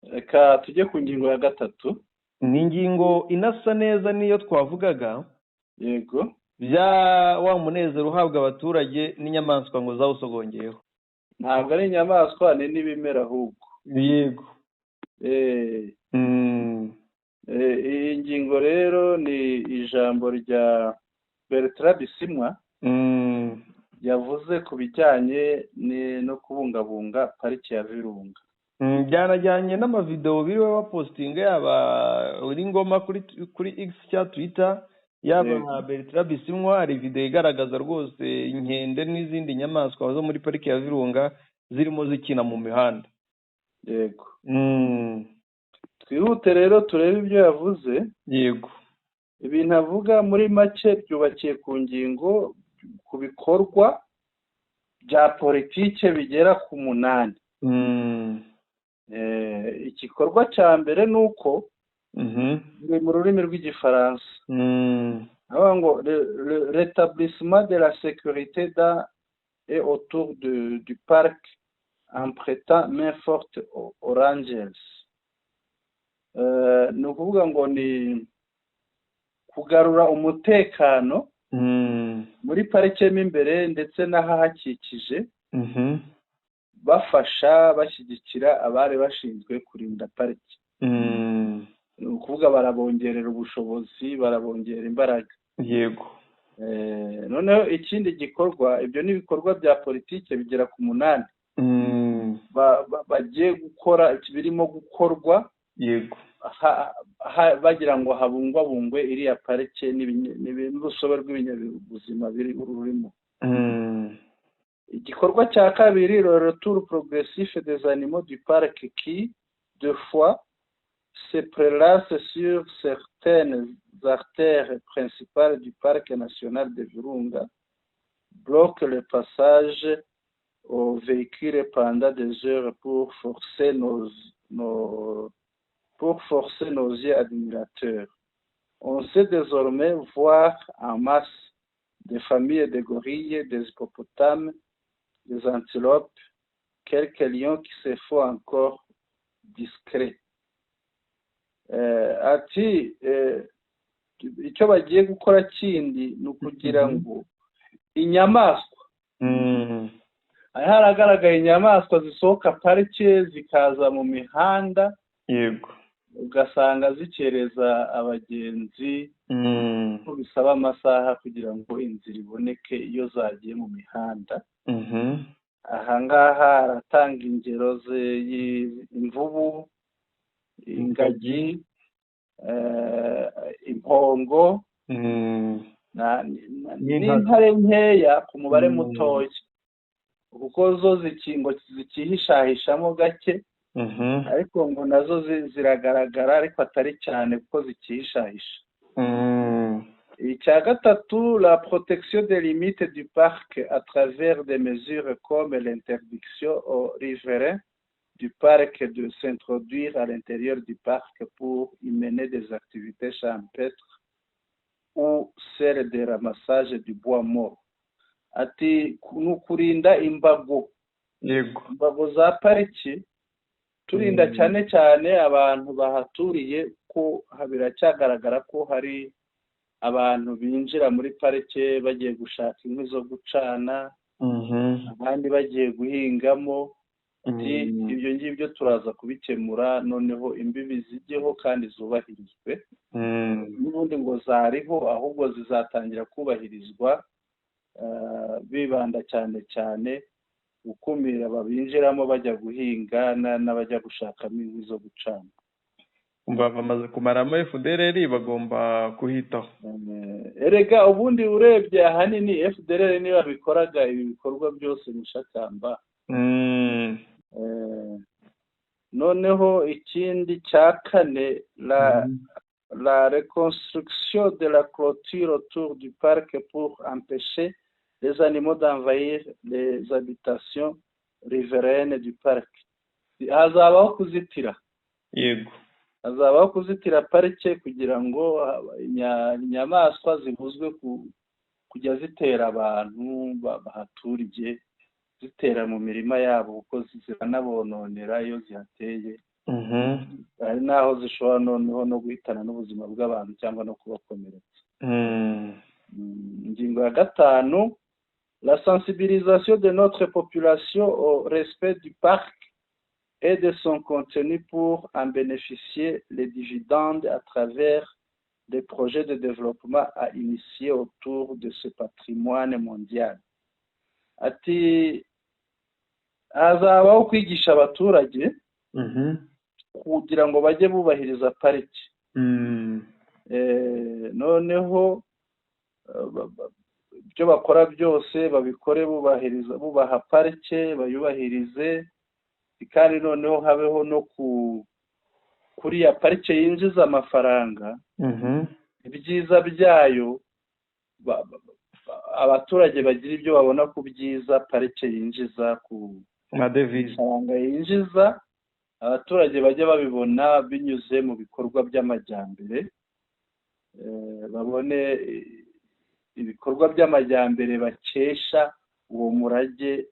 Reka tujye ku ngingo ya 3. Ni ingingo inasa neza niyo twavugaga. Yego. Bya wa munezero uhabwa abaturage n'inyamaswa ngo zawusogongeyeho. Ntabwo ari inyamaswa, ni n'ibimera ahubwo. Yego. Iyi ngingo rero ni ijambo rya Bertrand Bisimwa yavuze ku bijyanye no kubungabunga pariki ya Virunga. Byanajyanye n'amavideo biriwe bapostinga, yaba uri ngoma kuri X cya Twitter, yaba Bertrand Bisimwa, hari video igaragaza rwose inkende n'izindi nyamaswa zo muri pariki ya Virunga zirimo zikina mu mihanda. Yego. Twihute rero turebe ibyo yavuze. Yego. Ibintu avuga muri make byubakiye ku ngingo, ku bikorwa bya politike bigera ku 8. Igikorwa cya mbere nuko mu rurimi rw'igifaransa avuga ngo rétablissement de la sécurité dans et autour du parc en prêtant main forte aux rangers. Ni ukuvuga ngo ni kugarura umutekano muri parike mo imbere ndetse n'ahahakikije, bafasha bashyigikira abari bashinzwe kurinda pariki. Ni ukuvuga barabongerera ubushobozi, barabongera imbaraga. Yego. Noneho ikindi gikorwa, ibyo ni ibikorwa bya politike bigera ku 8 bagiye gukora, birimo gukorwa. Yego. Bagira ngo habungwabungwe iriya parike n'urusobe rw'ibinyabuzima biri rurimo. Igikorwa cya kabiri, le retour progressif des animaux du parc qui, deux fois, se prélassent sur certaines artères principales du parc national de Virunga, bloquent le passage aux véhicules pendant des heures pour forcer nos yeux admirateurs. On sait désormais voir en masse des familles de gorilles, des hippopotames, des antilopes, quelques lions qui se font encore discrets. Ati icyo bagiye gukora kindi ni ukugira ngo inyamaswa, haragaragaye inyamaswa zisohoka parike zikaza mu mihanda. Yego. Ugasanga zikereza abagenzi, ko bisaba amasaha kugira ngo inzira iboneke iyo zagiye mu mihanda. Aha ngaha aratanga ingero imvubu, ingagi, impongo, n'intare nkeya ku mubare mutoya, kuko zo zikihishahishamo gake, ariko ngo nazo ziragaragara ariko atari cyane kuko zikihishahisha. Icya gatatu, la protection des limites du parc à travers des mesures comme l'interdiction aux riverains du parc de s'introduire à l'intérieur du parc pour y mener des activités champêtres ou celles de ramassage du bois mort. Ati ni ukurinda imbago. Yego. Imbago za pariki, turinda cyane cyane abantu bahaturiye, ko biracyagaragara ko hari abantu binjira muri parike bagiye gushaka inkwi zo gucana, abandi bagiye guhingamo. Ibyo ngibyo turaza kubikemura, noneho imbibi zijyeho kandi zubahirizwe. N'ubundi ngo zariho, ahubwo zizatangira kubahirizwa, bibanda cyane cyane gukumira babinjiramo bajya guhinga n'abajya gushakamo inkwi zo gucana. Umva, bamaze kumaramo FDLR, bagomba kuhitaho. Erega ubundi urebye ahanini FDLR niyo babikoraga ibi bikorwa byose, Mushakamba. Noneho ikindi cya kane, la reconstruction de la clôture autour du parc pour empêcher les animaux d'envahir les habitations riveraines du parc. Hazabaho kuzitira. Hazabaho kuzitira parike kugira ngo inyamaswa zibuzwe kujya zitera abantu bahaturiye, zitera mu mirima yabo, kuko ziranabononera iyo zihateye. Hari n'aho zishobora noneho no guhitana n'ubuzima bw'abantu cyangwa no kubakomeretsa. Ingingo ya gatanu, la sensibilisation de notre population au respect du parc et de son contenu pour en bénéficier les dividendes à travers des projets de développement à initier autour de ce patrimoine mondial. Ati hazabaho kwigisha abaturage kugira ngo bajye bubahiriza pariki. Noneho ibyo bakora byose babikore bubahiriza, bubaha parike, bayubahirize. Kandi noneho habeho no ku kuriya parike yinjiza amafaranga, ibyiza byayo, abaturage bagira ibyo babona ku byiza parike yinjiza, ku madevize. Mafaranga yinjiza, abaturage bajya babibona binyuze mu bikorwa by'amajyambere, babone ibikorwa by'amajyambere bakesha uwo murage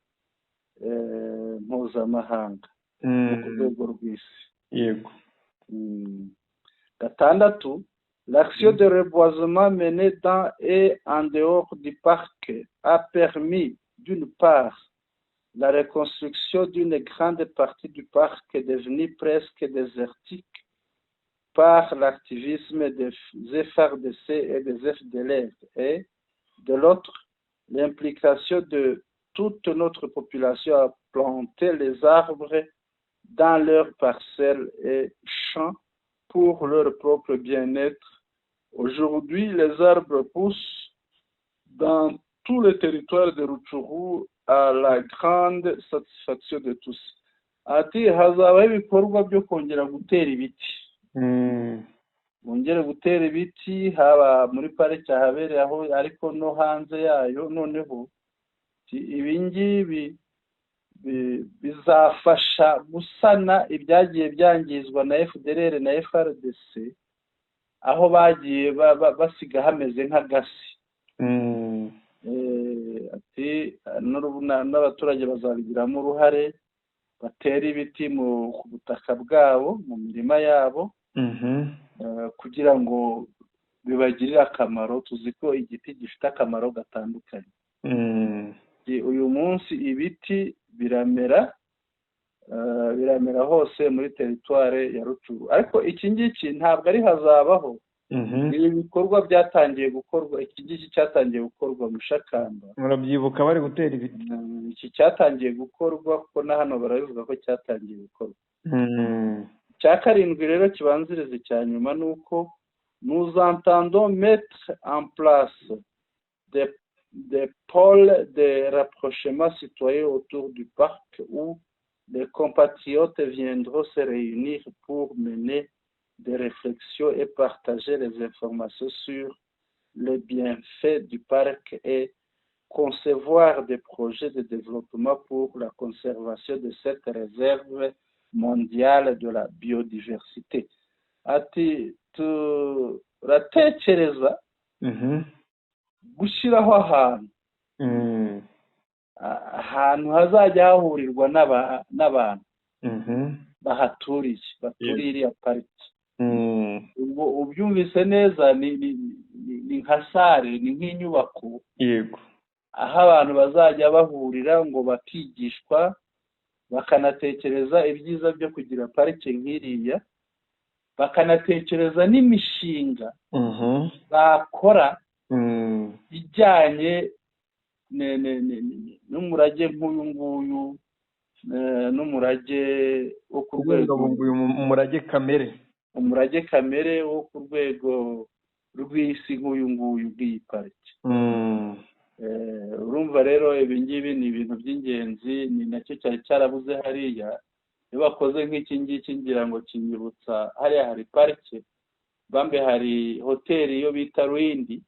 mpuzamahanga wo ku rwego rw'isi. Gatandatu, l'action de reboisement menée dans et en dehors du parc a permis, d'une part, la reconstruction d'une grande partie du parc devenue presque désertique par l'activisme des FARDC et des FDLR et, de l'autre, l'implication de toute notre population à planter les arbres dans leurs parcelles et champs pour leur propre bien-être. Aujourd'hui, les arbres poussent dans tout le territoire de Rutshuru à la grande satisfaction de tous. Ati hazabaho ibikorwa byo kongera gutera ibiti. Bongere gutera ibiti haba muri pariki ahabereye aho, ariko no hanze yayo. Noneho ibi ngibi bizafasha gusana ibyagiye byangizwa na FDLR na FARDC, aho bagiye basiga hameze nk'agasi. Ati n'abaturage bazabigiramo uruhare, batera ibiti ku butaka bwabo, mu mirima yabo, kugira ngo bibagirire akamaro. Tuzi ko igiti gifite akamaro gatandukanye. Uyu munsi ibiti biramera, biramera hose muri teritware ya Rutshuru. Ariko iki ngiki ntabwo ari hazabaho, ibi bikorwa byatangiye gukorwa. Iki ngiki cyatangiye gukorwa, Mushakamba. Murabyibuka bari gutera ibiti. Iki cyatangiye gukorwa, kuko na hano barabivuga ko cyatangiye gukorwa. Icya karindwi rero kibanziriza icya nyuma ni uko nous entendons mettre en place des pôles de rapprochement citoyen autour du parc où les compatriotes viendront se réunir pour mener des réflexions et partager les informations sur les bienfaits du parc et concevoir des projets de développement pour la conservation de cette réserve mondiale de la biodiversité. Ati turatekereza gushyiraho ahantu, ahantu hazajya hahurirwa n'abantu bahaturiye, baturiye iriya pariki. Ubwo ubyumvise neza, ni nka salle, ni nk'inyubako aho abantu bazajya bahurira ngo bakigishwa, bakanatekereza ibyiza byo kugira parike nk'iriya, bakanatekereza n'imishinga bakora ijyanye n'umurage nk'uyu nguyu, n'umurage wo ku rwego Kubungabunga uyu murage kamere. Umurage kamere wo ku rwego rw'isi nk'uyu nguyu bw'iyi pariki. Urumva rero ibi ngibi ni ibintu by'ingenzi, ni nacyo cyari cyarabuze hariya. Iyo bakoze nk'iki ngiki, ngira ngo kinyibutsa hariya hari parike, bambe hari hoteli iyo bita Rwindi.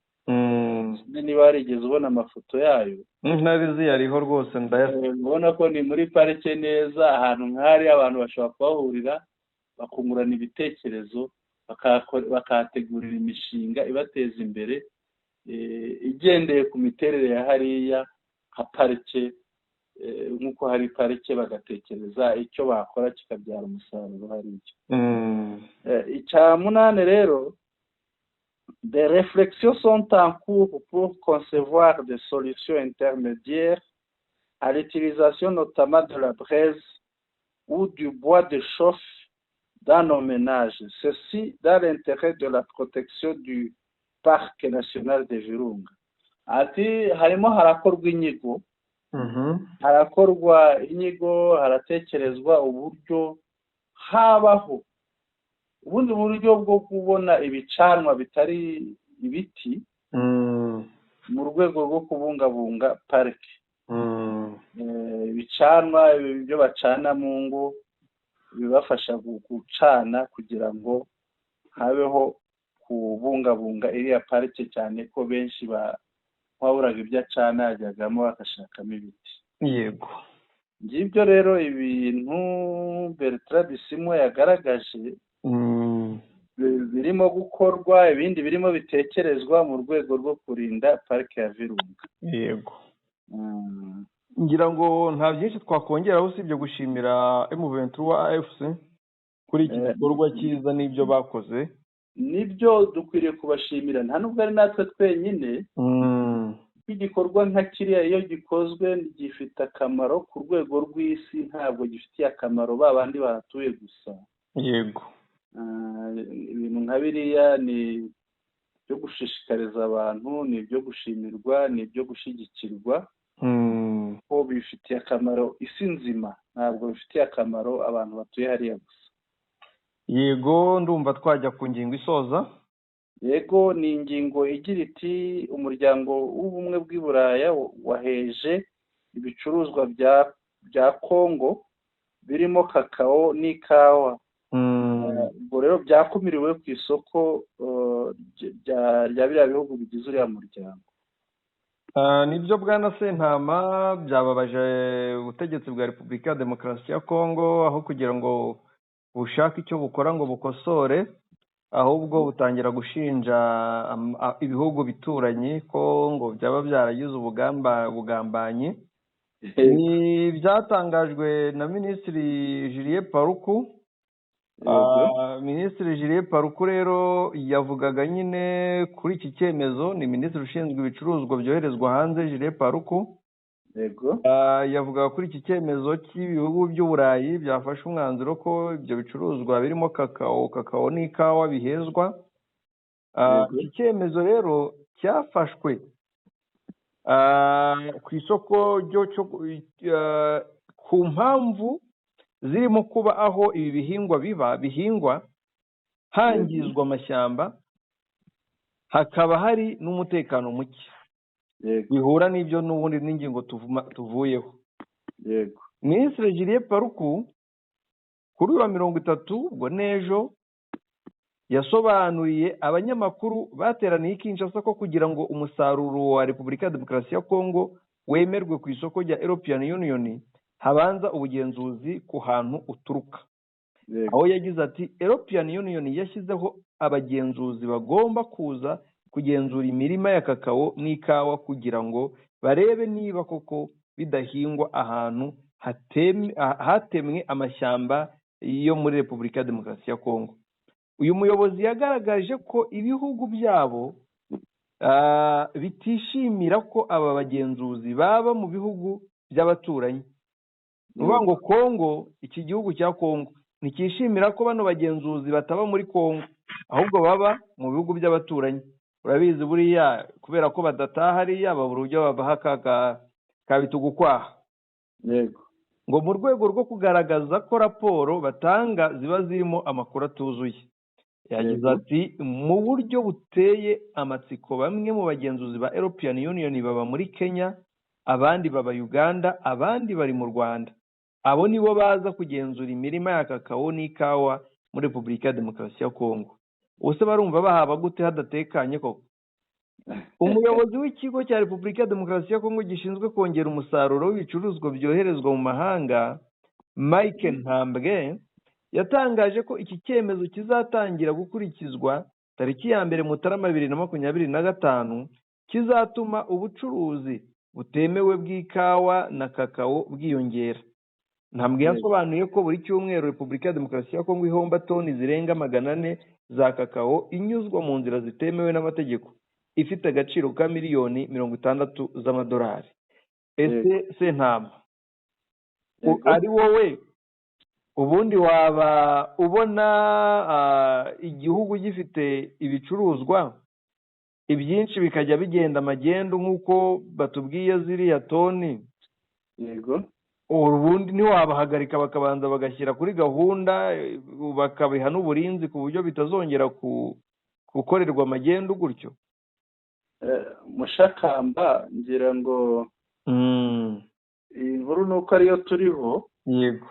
Niba warigeze ubona amafoto yayo. Ntabizi, yariho rwose, ndayafite. Ubona ko ni muri parike neza, ahantu nk'ahariya abantu bashobora kuhahurira bakungurana ibitekerezo, bakahategurira imishinga ibateza imbere igendeye ku miterere ya hariya nka parike, nk'uko hari parike bagatekereza icyo bakora kikabyara umusaruro hariya. Icya munani rero: des réflexions sont en cours pour concevoir des solutions intermédiaires à l'utilisation notamment de la braise ou du bois de chauffe dans nos ménages. Ceci dans l'intérêt de la protection du parc national de Virunga. Ati harimo harakorwa inyigo, harakorwa inyigo, haratekerezwa uburyo habaho ubundi buryo bwo kubona ibicanwa bitari ibiti mu rwego rwo kubungabunga pariki. Ibicanwa ibyo bacana mu ngo bibafasha gucana kugira ngo habeho kubungabunga iriya parike, cyane ko benshi waburaga ibyo acana yajyagamo agashakamo ibiti. Ngibyo rero ibintu Bertrand Bisimwa yagaragaje birimo gukorwa, ibindi birimo bitekerezwa mu rwego rwo kurinda parike ya Virunga. Ngira ngo nta byinshi twakongeraho usibye gushimira M23 AFC kuri iki gikorwa cyiza n'ibyo bakoze. Nibyo, dukwiriye kubashimira, nta nubwo ari natwe twenyine. Igikorwa nka kiriya iyo gikozwe gifite akamaro ku rwego rw'isi, ntabwo gifitiye akamaro ba bandi bahatuye gusa. Ibintu nka biriya ni ibyo gushishikariza abantu, ni ibyo gushimirwa, ni ibyo gushyigikirwa, ko bifitiye akamaro isi nzima, ntabwo bifitiye akamaro abantu batuye hariya gusa. Yego, ndumva twajya ku ngingo isoza. Yego, ni ingingo igira iti: umuryango w'Ubumwe bw'i Buraya waheje ibicuruzwa bya Kongo birimo kakao n'ikawa. Ubwo rero byakumiriwe ku isoko rya biriya bihugu bigize uriya muryango. Nibyo bwana Sentama, byababaje ubutegetsi bwa Repubulika ya Demokarasi ya Kongo. Aho kugira ngo bushake icyo bukora ngo bukosore, ahubwo butangira gushinja ibihugu bituranyi ko ngo byaba byaragize ubugambanyi. Ni byatangajwe na Minisitiri Julien Paluku. Minisitiri Julien Paluku rero yavugaga nyine kuri iki cyemezo, ni minisitiri ushinzwe ibicuruzwa byoherezwa hanze, Julien Paluku. Yavugaga kuri iki cyemezo cy'ibihugu by'Uburayi byafashe umwanzuro ko ibyo bicuruzwa birimo kakao n'ikawa bihezwa. Iki cyemezo rero cyafashwe ku isoko ku mpamvu zirimo kuba aho ibi bihingwa biba bihingwa hangizwa amashyamba, hakaba hari n'umutekano muke, bihura n'ibyo n'ubundi n'ingingo tuvuyeho. Minisitiri Julien Paluku kuri uyu wa 30, ubwo n'ejo, yasobanuriye abanyamakuru bateraniye i Kinshasa ko kugira ngo umusaruro wa Repubulika ya Demokarasi ya Kongo wemerwe ku isoko rya European Union habanza ubugenzuzi ku hantu uturuka. Aho yagize ati: European Union yashyizeho abagenzuzi bagomba kuza kugenzura imirima ya kakao n'ikawa kugira ngo barebe niba koko bidahingwa ahantu hatemwe amashyamba yo muri Repubulika ya Demokarasi ya Kongo. Uyu muyobozi yagaragaje ko ibihugu byabo bitishimira ko aba bagenzuzi baba mu bihugu by'abaturanyi. Ni ukuvuga ngo Kongo, iki gihugu cya Kongo ntikishimira ko bano bagenzuzi bataba muri Kongo, ahubwo baba mu bihugu by'abaturanyi. Urabizi buriya kubera ko badataha hariya babura uburyo babaha ka bitugukwaha. Ngo mu rwego rwo kugaragaza ko raporo batanga ziba zirimo amakuru atuzuye. Yagize ati mu buryo buteye amatsiko bamwe mu bagenzuzi ba European Union baba muri Kenya, abandi baba Uganda, abandi bari mu Rwanda. Abo nibo baza kugenzura imirima ya kakao n'ikawa muri Repubulika ya Demokarasi ya Kongo. Ubuse barumva bahaba gute hadatekanye koko? Umuyobozi w'ikigo cya Repubulika ya Demokarasi ya Kongo gishinzwe kongera umusaruro w'ibicuruzwa byoherezwa mu mahanga, Mike Ntambwe, yatangaje ko iki cyemezo kizatangira gukurikizwa tariki ya 1 Mutarama 2025, kizatuma ubucuruzi butemewe bw'ikawa na kakao bwiyongera. Ntambwe yasobanuye ko buri cyumweru Repubulika ya Demokarasi ya Kongo ihomba toni zirenga 400 za kakao inyuzwa mu nzira zitemewe n'amategeko, ifite agaciro ka miliyoni 60 z'amadolari. Ese Sentama, ari wowe ubundi waba ubona igihugu gifite ibicuruzwa ibyinshi bikajya bigenda magendu nk'uko batubwiye ziriya toni? Yego. Ubundi ntiwabahagarika bakabanza bagashyira kuri gahunda, bakabiha n'uburinzi ku buryo bitazongera gukorerwa magendu gutyo? Mushakamba, ngira ngo iyi nkuru nuko ariyo turiho. Yego.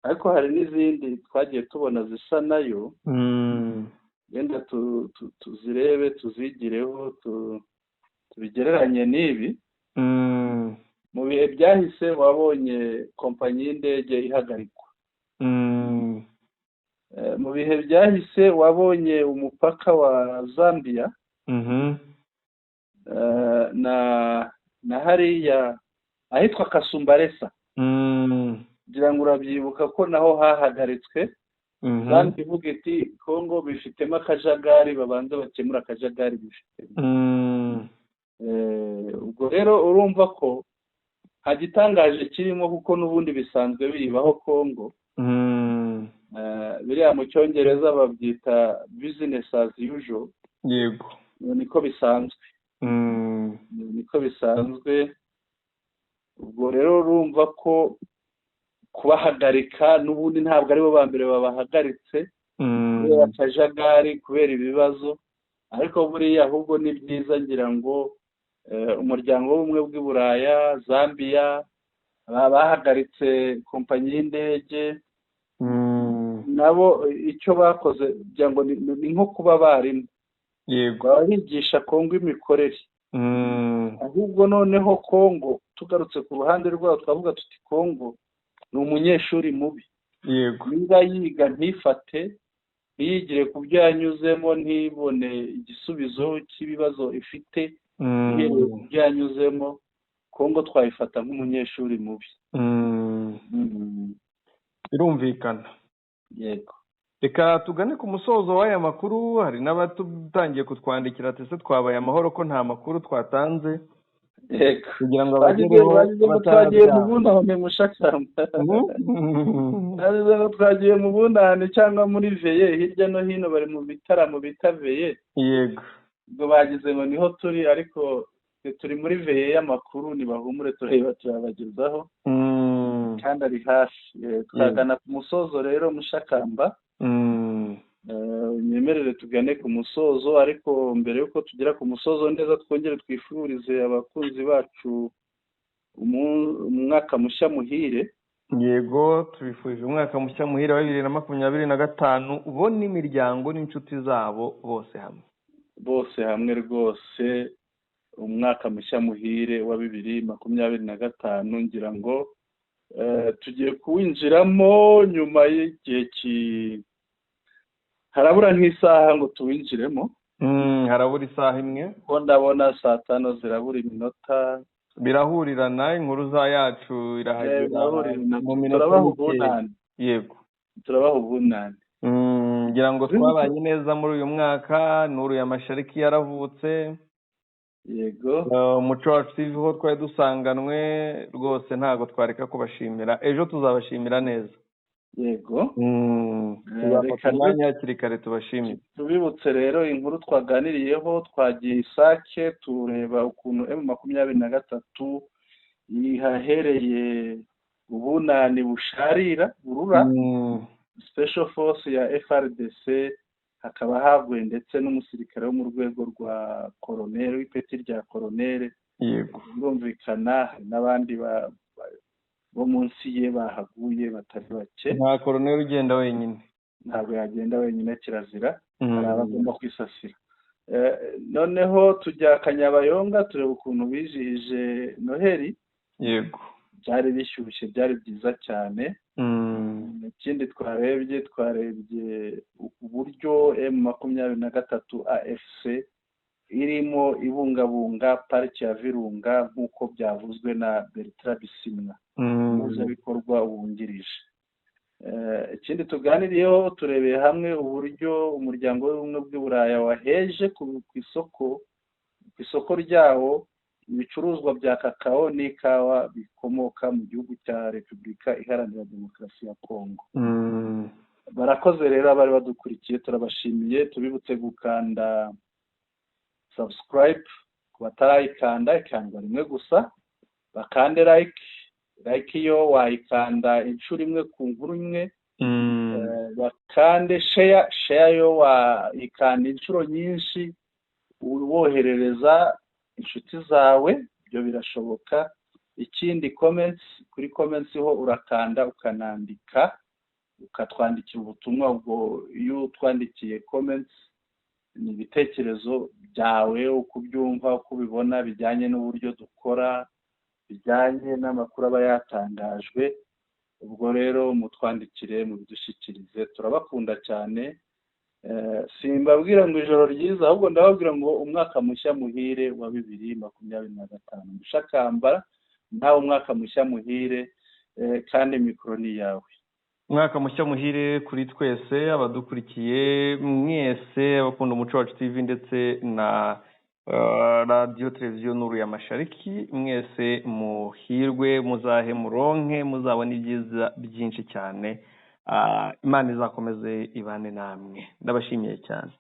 Ariko hari n'izindi twagiye tubona zisa nayo, genda tuzirebe, tuzigireho, tubigereranye n'ibi. Mu bihe byahise wabonye kompanyi y'indege ihagarikwa. Mu bihe byahise wabonye umupaka wa Zambia na hariya ahitwa Kasumbalesa. Ngira ngo urabyibuka ko naho hahagaritswe. Zambia ivuga iti Kongo bifitemo akajagari, babanza bakemura akajagari bifitemo. Ubwo rero urumva ko hagitangaje kirimo, kuko n'ubundi bisanzwe biribaho Kongo. Biriya mu Cyongereza babyita business as usual. Yego. Niko bisanzwe. Niko bisanzwe. Ubwo rero urumva ko kubahagarika n'ubundi ntabwo aribo ba mbere babahagaritse kubera akajagari, kubera ibibazo. Ariko buriya ahubwo ni byiza, ngira ngo umuryango w'ubumwe bw'i Buraya, Zambia bahagaritse kompanyi y'indege, nabo icyo bakoze kugira ngo ni nko kuba abarimu. Yego. Babigisha Kongo imikorere. Ahubwo noneho Kongo, tugarutse ku ruhande rwabo, twavuga tuti Kongo ni umunyeshuri mubi. Yego. Niba yiga ntifate, ntiyigire ku byo yanyuzemo, ntibone igisubizo cy'ibibazo ifite ihereye ku byo yanyuzemo, Kongo twayifata nk'umunyeshuri mubi. Birumvikana. Yego. Reka tugane ku musozo w'aya makuru. Hari n'abatutangiye kutwandikira ati se twabaye amahoro ko nta makuru twatanze? Yego. Kugira ngo abagereho twagiye mu bunani, Mushakamba. Twagiye mu bunani cyangwa muri veye, hirya no hino bari mu bitaramo bita veye. Yego. Ubwo bagize ngo niho turi, ariko turi muri veye y'amakuru, nibahumure tureba turabagezaho. Kandi ari hafi. Twagana ku musozo rero, Mushakamba. Nyemerere tugane ku musozo, ariko mbere yuko tugera ku musozo neza twongere twifurize abakunzi bacu umwaka mushya muhire. Yego, tubifurije umwaka mushya muhire wa 2025, bo n'imiryango n'inshuti zabo bose hamwe. Bose hamwe rwose, umwaka mushya muhire wa 2025, ngira ngo tugiye kuwinjiramo nyuma y'igihe harabura nk'isaha ngo tuwinjiremo. Harabura isaha imwe. Ko ndabona saa 5 zirabura iminota. Birahurirana, inkuru za yacu irahagera mu minota mike. Yego. Turabaha ubunani. Ngira ngo twabanye neza muri uyu mwaka. Nuru ya Mashariki yaravutse. Yego. Umuco wacu TV ho twari dusanganwe rwose, ntago twareka kubashimira. Ejo tuzabashimira neza. Yego. Tuzafata umwanya hakiri kare tubashimire. Tubibutse rero inkuru twaganiriyeho, twagiye Isake tureba ukuntu M23 ihahereye ubunani busharira burura. Special Force ya FRDC Hakaba haguye ndetse n'umusirikare wo mu rwego rwa koronere, w'ipeti rya koronere. Birumvikana hari n'abandi bo munsi ye bahaguye batari bake. Nta koronere ugenda wenyine. Ntabwo yagenda wenyine, kirazira, hari abagomba kwisasira. Noneho tujya Kanyabayonga tureba ukuntu bijihije Noheli. Byari bishyushye, byari byiza cyane. Ikindi twarebye uburyo M23 AFC irimo ibungabunga pariki ya Virunga nk'uko byavuzwe na Bertrand Bisimwa, umuhuzabikorwa wungirije. Ikindi tuganiriyeho, turebeye hamwe uburyo umuryango w'ubumwe bw'i Buraya waheje ku isoko ryawo ibicuruzwa bya kakao n'ikawa bikomoka mu gihugu cya Repubulika Iharanira Demokarasi ya Kongo. Barakoze rero abari badukurikiye, turabashimiye. Tubibutse gukanda subscribe ku batarayikanda, ikandwa rimwe gusa, bakande like. Like iyo wayikanda inshuro imwe ku nkuru imwe, bakande share. Share yo wayikanda inshuro nyinshi woherereza inshuti zawe, ibyo birashoboka. Ikindi comments, kuri comments ho urakanda ukanandika, ukatwandikira ubutumwa. Ubwo iyo utwandikiye comments ni ibitekerezo byawe, uko ubyumva, uko ubibona, bijyanye n'uburyo dukora, bijyanye n'amakuru aba yatangajwe. Ubwo rero mutwandikire, mubidushyikirize, turabakunda cyane. Simbabwira ngo ijoro ryiza, ahubwo ndababwira ngo umwaka mushya muhire wa 2025. Mushakamba, nawe umwaka mushya muhire, kandi mikoro ni yawe. Umwaka mushya muhire kuri twese abadukurikiye mwese, abakunda Umuco Wacu TV ndetse na radiyo televiziyo Nuru ya Mashariki, mwese muhirwe, muzahe muronke, muzabona ibyiza byinshi cyane. Imana izakomeze ibane namwe. Ndabashimiye cyane.